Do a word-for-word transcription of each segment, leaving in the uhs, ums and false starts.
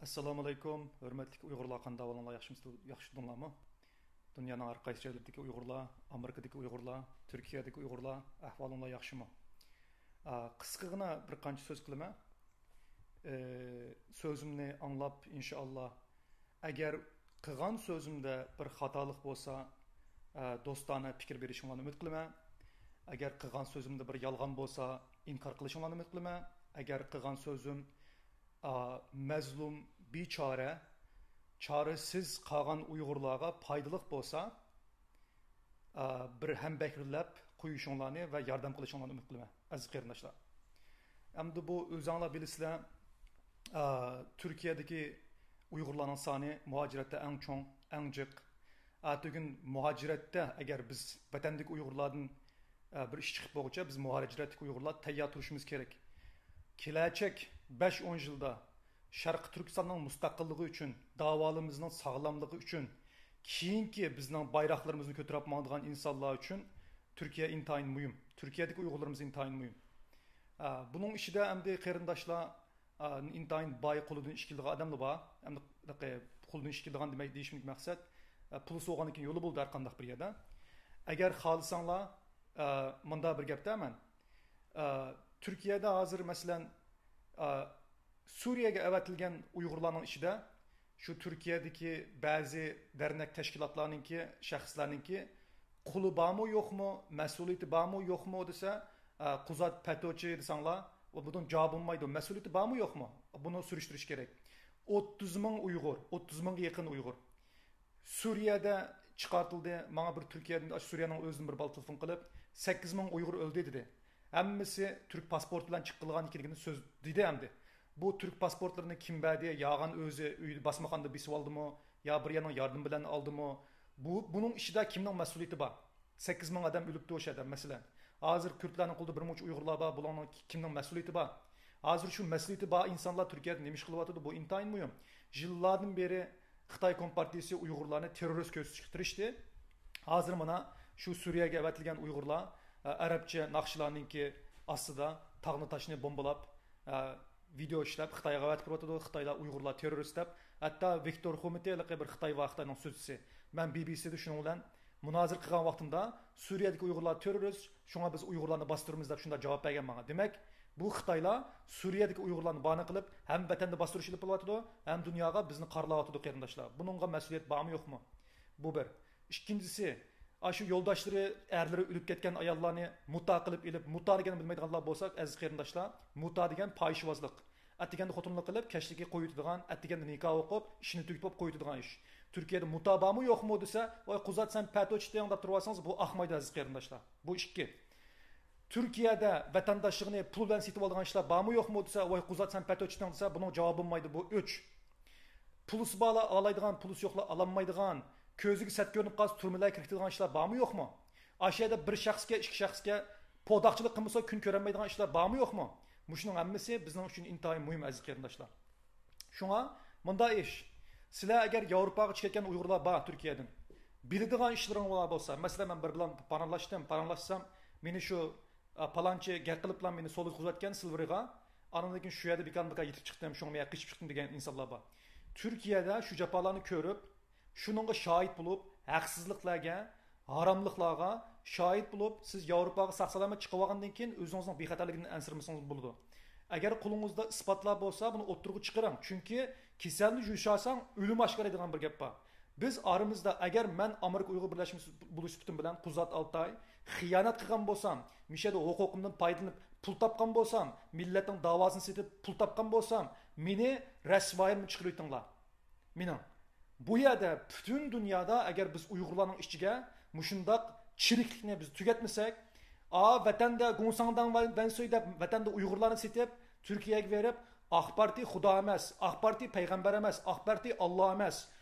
ئەسسالامۇئەلەيكۇم، ھۆرمەتلىك ئۇيغۇرلار، قانداق ئەھۋالىڭلار، ياخشىمۇ-، ياخشى تۇردۇڭلارمۇ؟ دۇنيانىڭ ھەر قايسى جايلىرىدىكى ئۇيغۇرلار، ئامېرىكىدىكى ئۇيغۇرلار، تۈركىيەدىكى ئۇيغۇرلار، ئەھۋالىڭلار ياخشىمۇ؟ ئا، قىسقىغىنا بىر قانچە سۆز قىلىمەن. ئى، سۆزۈمنى ئاڭلاپ، ئىنشائاللا، ئەگەر قىلغان سۆزۈمدە بىر خاتالىق بولسا، ئە، دوستانە پىكىر بېرىشىڭلارنى ئۈمىد قىلىمەن. ئەگەر قىلغان سۆزۈمدە بىر يالغان بولسا، ئىنكار قىلىشىڭلارنى ئۈمىد قىلىمەن. ئەگەر قىلغان سۆزۈم، ئا، مەزلۇم، بىچارە، چارىسىز قالغان ئۇيغۇرلارغا پايدىلىق بولسا، ئا، بىر ھەمبەھىرلەپ قويۇشۇڭلارنى ۋە ياردەم قىلىشىڭلارنى ئۈمىد قىلىمەن، ئەزىز قېرىنداشلار. ئەمدى بۇ ئۆزۈڭلار بىلىسىلەر، ئا، تۈركىيەدىكى ئۇيغۇرلارنىڭ سانى مۇھاجىرەتتە ئەڭ چوڭ، ئەڭ جىق. ئەتىگۈن مۇھاجىرەتتە ئەگەر بىز ۋەتەندىكى ئۇيغۇرلاردىن، ئە، بىر ئىش چىقىپ بولغۇچە، بىز مۇھاجىرەتتىكى ئۇيغۇرلار تەييار تۇرۇشىمىز كېرەك. كېلەچەك بەش ئون يىلدا شەرقىي تۈركىستاننىڭ مۇستەقىللىقى ئۈچۈن، داۋالىرىمىزنىڭ ساغلاملىقى ئۈچۈن، كېيىنكى بىزنىڭ بايراقلىرىمىزنى كۆتۈرۈپ ماڭىدىغان ئىنسانلار ئۈچۈن تۈركىيە ئىنتايىن مۇھىم. تۈركىيەدىكى ئۇيغۇرلىرىمىز ئىنتايىن مۇھىم. ئە، بۇنىڭ ئىچىدە ئەمدى قېرىنداشلار، ئا، ئىنتايىن باي، قولىدىن ئىش كېلىدىغان ئادەملەر بار. ئەمدى، قولىدىن ئىش كېلىدىغان دېمەك، دېيىشىمدىكى مەقسەت، ئا، پۇلى بولغاندىن كېيىن يولى بولدى ھەر قانداق بىر يەردە. ئەگەر خالىساڭلار، ئا، مۇنداق بىر گەپتە مەن، ئا، تۈركىيەدە ھازىر، مەسىلەن، ئا، سۈرىيەگە ئەۋەتىلگەن ئۇيغۇرلارنىڭ ئىچىدە شۇ تۈركىيەدىكى بەزى دەرنەك تەشكىلاتلارنىڭكى، شەخسلەرنىڭكى قولى بارمۇ يوقمۇ، مەسئۇلىيىتى بارمۇ يوقمۇ دېسە، ئە، قۇزات پەتوچى دېسەڭلار، ئۇ بۇنىڭ جاۋابى بولمايدۇ. مەسئۇلىيىتى بارمۇ يوقمۇ؟ بۇنى سۈرۈشتۈرۈش كېرەك. ئوتتۇز مىڭ ئۇيغۇر، ئوتتۇز مىڭغا يېقىن ئۇيغۇر سۈرىيەدە چىقارتىلدى. ماڭا بىر تۈركىيەدىن، ئاشۇ سۈرىيەنىڭ ئۆزىدىن بىر بالا تېلېفون قىلىپ، سەككىز مىڭ ئۇيغۇر ئۆلدى دېدى. ھەممىسى تۈرك پاسپورتى بىلەن چىققىلىغان ئىكەنلىكىنى سۆز دېدى ئەمدى. بۇ تۈرك پاسپورتلىرىنى كىم بەردى؟ يا ئۆزى ئۆيدە باسماخانىدا بېسىۋالدىمۇ؟ يا بىر يەرنىڭ ياردىمى بىلەن ئالدىمۇ؟ بۇ، بۇنىڭ ئىچىدە كىمنىڭ مەسئۇلىيىتى بار؟ سەككىز مىڭ ئادەم ئۆلۈپتۇ ئوشۇ يەردە، مەسىلەن. ھازىر كۈردلەرنىڭ قولىدا بىر مۇنچە ئۇيغۇرلار بار، بۇلارنىڭ كىمنىڭ مەسئۇلىيىتى بار؟ ھازىر شۇ مەسئۇلىيىتى بار ئىنسانلار تۈركىيەدە نېمە ئىش قىلىۋاتىدۇ؟ بۇ ئىنتايىن مۇھىم. يىللاردىن بېرى خىتاي كومپارتىيىسى ئۇيغۇرلارنى تېررورىست كۆرسىتىشكە تىرىشتى. ھازىر مانا شۇ سۈرىيەگە ئەۋەتىلگەن ئۇيغۇرلار، ئە، ئەرەبچە ناخشىلارنىڭكى ئاستىدا تاغنى تاشنى بومبىلاپ، ئە، ۋىدېئو ئىشلەپ خىتايغا ئەۋەتىپ بېرىۋاتىدۇ. خىتايلار ئۇيغۇرلار تېررورىست دەپ. ھەتتا ۋىكتور خومىتى، ھېلىقى بىر خىتاي بار، خىتاينىڭ سۆزچىسى، مەن بى بى سىدە شۇنىڭ بىلەن مۇنازىرە قىلغان ۋاقتىمدا، سۈرىيەدىكى ئۇيغۇرلار تېررورىست، شۇڭا بىز ئۇيغۇرلارنى باستۇرىمىز دەپ شۇنداق جاۋاب بەرگەن ماڭا. دېمەك، بۇ خىتايلار سۈرىيەدىكى ئۇيغۇرلارنى باھانە قىلىپ، ھەم ۋەتەندە باستۇرۇش ئېلىپ بېرىۋاتىدۇ، ھەم دۇنياغا بىزنى قارىلاۋاتىدۇ، قېرىنداشلار. بۇنىڭغا مەسئۇلىيەت بارمۇ يوقمۇ؟ بۇ بىر. ئىككىنچىسى، ئاشۇ يولداشلىرى، ئەرلىرى ئۆلۈپ كەتكەن ئاياللارنى مۇتا قىلىپ ئېلىپ، مۇتا دېگەننى بىلمەيدىغانلار بولسا، ئەزىز قېرىنداشلار، مۇتا دېگەن پاھىشىۋازلىق. ئەتىگەندە خوتۇنلۇق قىلىپ، كەچلىكى قويۇۋېتىدىغان، ئەتىگەندە نىكاھ ئوقۇپ، ئىشىنى تۈگىتىپ بولۇپ قويۇۋېتىدىغان ئىش. تۈركىيەدە مۇتا بارمۇ يوقمۇ دېسە، ۋاي قۇزات، سەن پەتو چىتىڭ دەپ تۇرۇۋالسىڭىز، بۇ ئاقمايدۇ، ئەزىز قېرىنداشلار. بۇ ئىككى. تۈركىيەدە ۋەتەنداشلىقىنى پۇل بىلەن سېتىۋالىدىغان ئىشلار بارمۇ يوقمۇ دېسە، ۋاي قۇزات، سەن پەتو چىتىڭ دېسە، بۇنىڭ جاۋابى بولمايدۇ. بۇ ئۈچ. پۇلسى بارلار ئالايدىغان، پۇلسى يوقلار ئالالمايدىغان، كۆزىگە سەت كۆرۈنۈپ قالسا، تۈرمىلەرگە كىرىكتۈرىدىغان ئىشلار بارمۇ يوقمۇ؟ ئاشۇ يەردە بىر شەخسكە، ئىككى شەخسكە پوداقچىلىق قىلمىسا، كۈن كۆرەلمەيدىغان ئىشلار بارمۇ يوقمۇ؟ مۇشۇنىڭ ھەممىسى بىزنىڭ ئۈچۈن ئىنتايىن مۇھىم، ئەزىز قېرىنداشلار. شۇڭا مۇنداق ئىش، سىلەر ئەگەر ياۋروپاغا چىقىپ كەتكەن ئۇيغۇرلار بار تۈركىيەدىن، بىلىدىغان ئىشلىرىڭلار بولسا، مەسىلەن، مەن بىر بىلەن پاراڭلاشتىم، پاراڭلاشسام، مېنى شۇ، ئا، پالانچى گەپ قىلىپلا مېنى سولغا قويۇۋەتكەن سىلۋېرغا، ئاندىن كېيىن شۇ يەردە بىكارمۇ بىكار يېتىپ چىقتىم، شۇڭا مەن قېچىپ چىقتىم دېگەن ئىنسانلار بار. تۈركىيەدە شۇ جاپالارنى كۆرۈپ، شۇنىڭغا شاھىت بولۇپ، ھەقسىزلىقلارغا، ھاراملىقلارغا شاھىت بولۇپ، سىز ياۋروپاغا ساق-سالامەت چىقىۋالغاندىن كېيىن ئۆزىڭىزنىڭ بىخەتەرلىكىدىن ئەنسىرىمىسىڭىز بولىدۇ. ئەگەر قولىڭىزدا ئىسپاتلار بولسا، بۇنى ئوتتۇرىغا چىقىرىڭ. چۈنكى كېسەلنى يوشۇرساڭ، ئۆلۈم ئاشكارىلايدىغان بىر گەپ بار. بىز ئارىمىزدا، ئەگەر مەن ئامېرىكا ئۇيغۇر بىرلەشمىسى بولۇش سۈپىتىم بىلەن قۇزات ئالتاي خىيانەت قىلغان بولسام، مىشەدە ھوقۇقۇمدىن پايدىلىنىپ پۇل تاپقان بولسام، مىللەتنىڭ داۋاسىنى سېتىپ پۇل تاپقان بولسام، مېنى رەسۋايىمنى چىقىرىۋېتىڭلار. مېنىڭ. بۇ يەردە پۈتۈن دۇنيادا ئەگەر بىز ئۇيغۇرلارنىڭ ئىچىگە مۇشۇنداق چىرىكلىكنى بىز تۈگەتمىسەك، ئا، ۋەتەندە گوڭساڭداڭ ۋەنسۇي دەپ ۋەتەندە ئۇيغۇرلارنى سېتىپ، تۈركىيەگە بېرىپ، ئاق پارتىي خۇدا ئەمەس، ئاق پارتىي پەيغەمبەر ئەمەس، ئاق پارتىي ئاللا ئەمەس.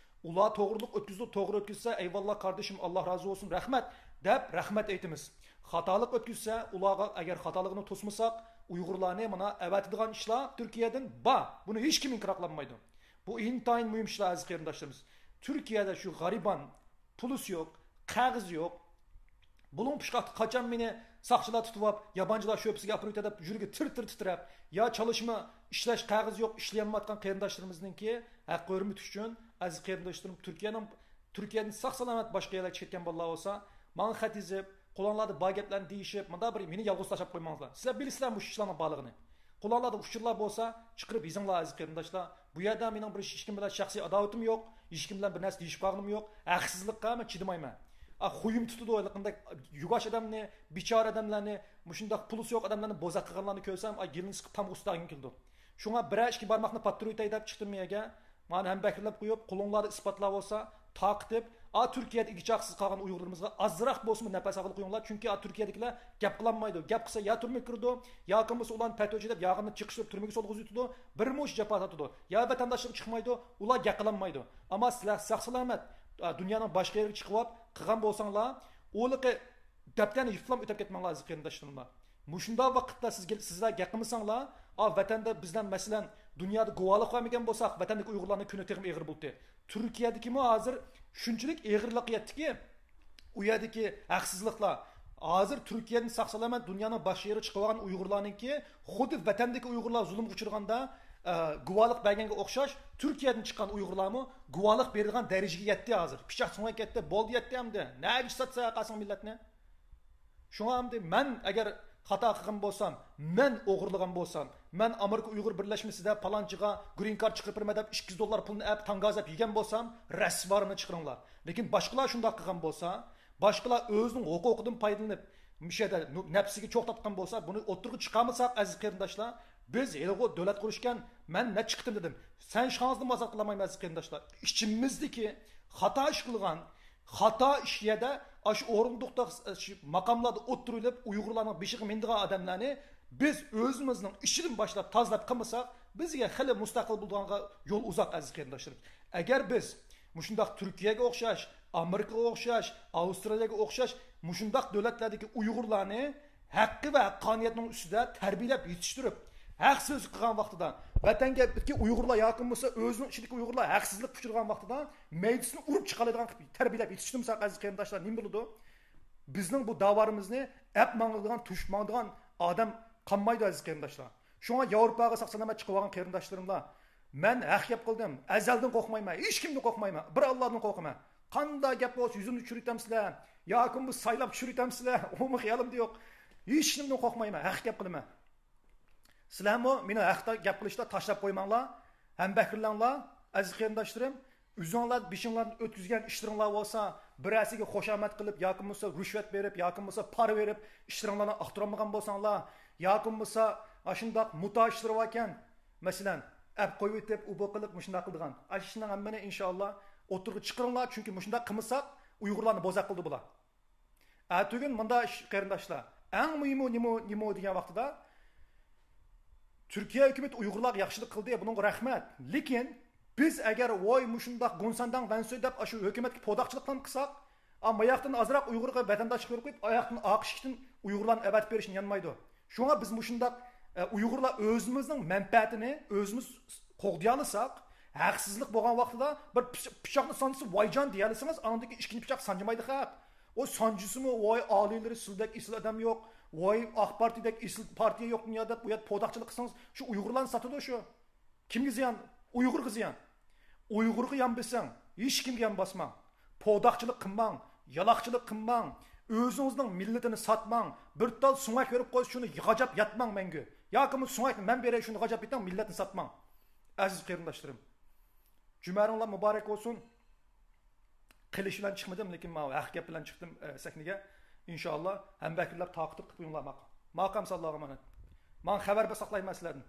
ئۇلار توغرىلىق ئۆتكۈزدى، توغرا ئۆتكۈزسە، ئەيۋاللا قاردىشىم، ئاللا رازى بولسۇن، رەھمەت، دەپ رەھمەت ئېيتىمىز. خاتالىق ئۆتكۈزسە، ئۇلارغا ئەگەر خاتالىقىنى توسمىساق، ئۇيغۇرلارنى مانا ئەۋەتىدىغان ئىشلار تۈركىيەدىن بار. بۇنى ھېچكىم ئىنكار قىلالمايدۇ. بۇ ئىنتايىن مۇھىم ئىشلار، ئەزىز قېرىنداشلىرىمىز. تۈركىيەدە شۇ غەرىبان، پۇلىسى يوق، قەغىزى يوق. بۇلۇڭ پۇشقاقتا قاچان مېنى ساقچىلار تۇتۇۋاپ، يابانچىلار شۆبىسىگە ئاپىرىۋېتە دەپ يۈرىكى تىر-تىر تىترەپ، يا چالىشما ئىشلەش قەغىزى يوق، ئىشلىيەلمەيۋاتقان قېرىنداشلىرىمىزنىڭكى ھەق ھۆرمىتى ئۈچۈن، ئەزىز قېرىنداشلىرىم، تۈركىيەنىڭ، تۈركىيەدىن ساق-سالامەت باشقا يەرلەرگە چىقىپ كەتكەن بالىلار بولسا، ماڭا خەت يېزىپ، قولۇڭلاردا بار گەپلەرنى دېيىشىپ، مۇنداق بىر مېنى يالغۇز تاشلاپ قويماڭلار. سىلەر بىلىسىلەر مۇشۇ ئىشلارنىڭ بارلىقىنى. قولۇڭلاردا ئۇچۇرلار بولسا، چىقىرىپ يېزىڭلار، ئەزىز قېرىنداشلار. بۇ يەردە مېنىڭ بىر ھېچكىم بىلەن شەخسىي ئاداۋىتىم يوق، ھېچكىم بىلەن بىر نەرسە دېيىشىپ قالغىنىم يوق. ھەقسىزلىققا مەن چىدىمايمەن. ئا، خۇيۇم تۇتىدۇ، ھېلىقىندەك يۇۋاش ئادەمنى، بىچارە ئادەملەرنى، مۇشۇنداق پۇلىسى يوق ئادەملەرنى بوزەك قىلغانلارنى كۆرسەم، ئا، گېلىنى سىقىپ تامغا ئۇسسىتاگۈم كېلىدۇ. شۇڭا بىرەر ئىككى بارماقنى پاتتۇرۇۋېتەي دەپ چىقتىم يەرگە. مانا ھەمبەھىرلەپ قويۇپ، قولۇڭلاردا ئىسپاتلار بولسا، تارقىتىپ، ئا، تۈركىيەدە ئىگە-چاقىسىز قالغان ئۇيغۇرلىرىمىزغا ئازراق بولسىمۇ نەپەس ھالىغا قويۇڭلار. چۈنكى ئا، تۈركىيەدىكىلەر گەپ قىلالمايدۇ. گەپ قىلسا يا تۈرمىگە كىرىدۇ، ياكى بولمىسا ئۇلارنى پەتۆچى دەپ ياغىنى چېقىشتۇرۇپ تۈرمىگە سولىغۇزۇۋېتىدۇ. بىر مۇشۇ جاپا تارتىدۇ. يا ۋەتەنداشلىقى چىقمايدۇ، ئۇلار گەپ قىلالمايدۇ. ئەمما سىلەر ساق-سالامەت، ئا، دۇنيانىڭ باشقا يېرىگە چىقىۋاپ قىلغان بولساڭلار، ئۇ ھېلىقى دەپتەرنى يىرتىپلام ئۆتەپ كەتمەڭلار، ئەزىز قېرىنداشلىرىم. مۇشۇنداق ۋاقىتتا سىز گەل-، سىزلەر گەپ قىلمىساڭلار، ئا، ۋەتەندە بىزلەر، مەسىلەن، دۇنيادا گۇۋاھلىق بەرمىگەن بولساق، ۋەتەندىكى ئۇيغۇرلارنىڭ كۈنى تېخىمۇ ئېغىر بولدى. تۈركىيەدىكىمۇ ھازىر شۇنچىلىك ئېغىرلىققا يەتتىكى، ئۇ يەردىكى ھەقسىزلىقلار. ھازىر تۈركىيەدىن ساق-سالامەت دۇنيانىڭ باشقا يېرىگە چىقىۋالغان ئۇيغۇرلارنىڭكى خۇددى ۋەتەندىكى ئۇيغۇرلار زۇلۇمغا ئۇچرىغاندا، ئە، گۇۋاھلىق بەرگەنگە ئوخشاش، تۈركىيەدىن چىققان ئۇيغۇرلارمۇ گۇۋاھلىق بېرىدىغان دەرىجىگە يەتتى ھازىر. پىچاق سۆڭەك كەتتى، بولدى يەتتى ئەمدى. نەگە ساتسا قالساڭ مىللەتنى؟ شۇڭا ئەمدى مەن ئەگەر خاتا قىلغان بولسام، مەن ئوغرىلىغان بولسام، مەن ئامېرىكا ئۇيغۇر بىرلەشمىسىدە پالانچىغا گرىن كارت چىقىرىپ بېرىمەن دەپ ئىككى يۈز دوللار پۇلنى ئەپ تاڭگازاپ يېگەن بولسام، رەسۋارىنى چىقىرىڭلار. لېكىن باشقىلار شۇنداق قىلغان بولسا، باشقىلار ئۆزىنىڭ ھوقۇقىدىن پايدىلىنىپ، مۇشۇ يەردە نۇ-، نەپسىگە چوغ تارتقان بولسا، بۇنى ئوتتۇرىغا چىقارمىساق، ئەزىز قېرىنداشلار، بىز ھېلىغۇ دۆلەت قۇرۇشكەن، مەن نەچچە قېتىم دېدىم، سەن شاڭزىدىن ئازاد قىلالمايمەن، ئەزىز قېرىنداشلار. ئىچىمىزدىكى خاتا ئىش قىلغان، خاتا ئىش يەردە ئاشۇ ئورۇندۇقتا، شۇ ماقاملاردا ئوتتۇرىلىپ، ئۇيغۇرلارنىڭ بېشىغا مىنىدىغان ئادەملەرنى بىز ئۆزىمىزنىڭ ئىچىدىن باشلاپ تازىلاپ قىلمىساق، بىزگە خېلى مۇستەقىل بولىدىغانغا يول ئۇزاق، ئەزىز قېرىنداشلىرىم. ئەگەر بىز مۇشۇنداق تۈركىيەگە ئوخشاش، ئامېرىكىغا ئوخشاش، ئاۋسترالىيەگە ئوخشاش مۇشۇنداق دۆلەتلەردىكى ئۇيغۇرلارنى ھەققى ۋە ھەققانىيەتنىڭ ئۈستىدە تەربىيەلەپ يېتىشتۈرۈپ، ھەق سۆزى قىلغان ۋاقتىدا، ۋەتەنگە ئۇيغۇرلار ياكى بولمىسا ئۆزىنىڭ ئىچىدىكى ئۇيغۇرلار ھەقسىزلىققا ئۇچرىغان ۋاقتىدا مەيدىسىنى ئۇرۇپ چىقالايدىغان قىلىپ تەربىيەلەپ يېتىشتۈرمىسەك، ئەزىز قېرىنداشلار، نېمە بولىدۇ؟ بىزنىڭ بۇ داۋارىمىزنى ئەپ ماڭىدىغان، توشۇپ ماڭىدىغان ئادەم قالمايدۇ، ئەزىز قېرىنداشلار. شۇڭا ياۋروپاغا ساق سالامەت چىقىۋالغان قېرىنداشلىرىملار، مەن ھەق گەپ قىلدىم، ئەزەلدىن قورقمايمەن، ھېچكىمدىن قورقمايمەن، بىر ئاللادىن قورقىمەن. قانداق گەپ بولسا يۈزۈمنى چۈشۈرۈۋېتەمسىلەر ياكى بۇ سايلاپ چۈشۈرۈۋېتەمسىلەر، ئۇمۇ خىيالىمدا يوق. ھېچنېمىدىن قورقمايمەن، ھەق گەپ قىلىمەن. سىلەرمۇ مېنى ھەقتە گەپ قىلىشتا تاشلاپ قويماڭلار، ھەمبەھىرلەڭلار، ئەزىز قېرىنداشلىرىم. ئۆزۈڭلار بېشىڭلاردىن ئۆتكۈزگەن ئىشلىرىڭلار بولسا، بىرەرسىگە خۇشامەت قىلىپ ياكى بولمىسا رۈشۋەت بېرىپ ياكى بولمىسا پارا بېرىپ ئىشلىرىڭلارنى ئاختۇرالمىغان بولساڭلار، ياكى بولمىسا ئاشۇنداق مۇتاع ئىشلىرى باركەن، مەسىلەن، ئەپ قويۇۋېتىپ، ئۇ بۇ قىلىپ، مۇشۇنداق قىلىدىغان. ئاشۇ ئىشنىڭ ھەممىنى ئىنشائاللا ئوتتۇرىغا چىقىرىڭلار، چۈنكى مۇشۇنداق قىلمىساق، ئۇيغۇرلارنى بوزەك قىلدى بۇلار. ئەتىگۈن مۇنداق ئىش، قېرىنداشلار. ئەڭ مۇھىمى نېمە، نېمە دېگەن ۋاقتىدا، تۈركىيە ھۆكۈمىتى ئۇيغۇرلارغا ياخشىلىق قىلدى، بۇنىڭغا رەھمەت. لېكىن بىز ئەگەر ۋاي مۇشۇنداق گۇنسەنداڭ ۋەنسۇي دەپ ئاشۇ ھۆكۈمەتكە پوداقچىلىق قىلساق، ئا، ماياقتىن ئازراق ئۇيغۇرغا ۋەتەنداشلىق بېرىپ قويۇپ، ئاياقتىن ئاقىشتىن ئۇيغۇرلارنى ئەۋەتىپ بېرىشنى يانمايدۇ. شۇڭا بىز مۇشۇنداق، ئە، ئۇيغۇرلار ئۆزىمىزنىڭ مەنپەئەتىنى ئۆزىمىز قوغدىيالىساق، ھەقسىزلىق بولغان ۋاقتىدا بىر پىچ-، پىچاقنى سانجىسا ۋايجان دېيەلىسىڭىز، ئاندىن كېيىن ئىككىنچى پىچاق سانجىمايدۇ خەق. ئۇ سانجىسىمۇ، ۋاي ئالىيلىرى سىلىدەك ئېسىل ئادەم يوق، ۋاي ئاق پارتىيىدەك ئېسىل پارتىيە يوق دۇنيادا دەپ ئۇ يەردە پوداقچىلىق قىلسىڭىز، شۇ ئۇيغۇرلارنى ساتىدۇ شۇ. كىمگە زىيان؟ ئۇيغۇرغا زىيان. ئۇيغۇرغا يان بېسىڭ، ھېچكىمگە يان باسماڭ. پوداقچىلىق قىلماڭ، يالاقچىلىق قىلماڭ، ئۆزىڭىزنىڭ مىللىتىنى ساتماڭ. بىر تال سۆڭەك بېرىپ قويسا، شۇنى غاجاپ ياتماڭ مەڭگۈ. ياكى بۇ سۆڭەكنى مەن بېرەي، شۇنى غاجاپ يېتىڭ، مىللەتنى ساتماڭ. ئەزىز قېرىنداشلىرىم، جۈمەڭلار مۇبارەك بولسۇن. قىلىش بىلەن چىقمىدىم، لېكىن ماۋۇ ھەق گەپ بىلەن چىقتىم، ئە، سەھنىگە. ئىنشائاللا، ھەمبەھىرلەپ تارقىتىپ قىلىپ قويۇڭلار، ماقۇل. ماقۇم، ساللاغا ئامانەت. ماڭا خەۋەر ساقلايمەن سىلەردىن.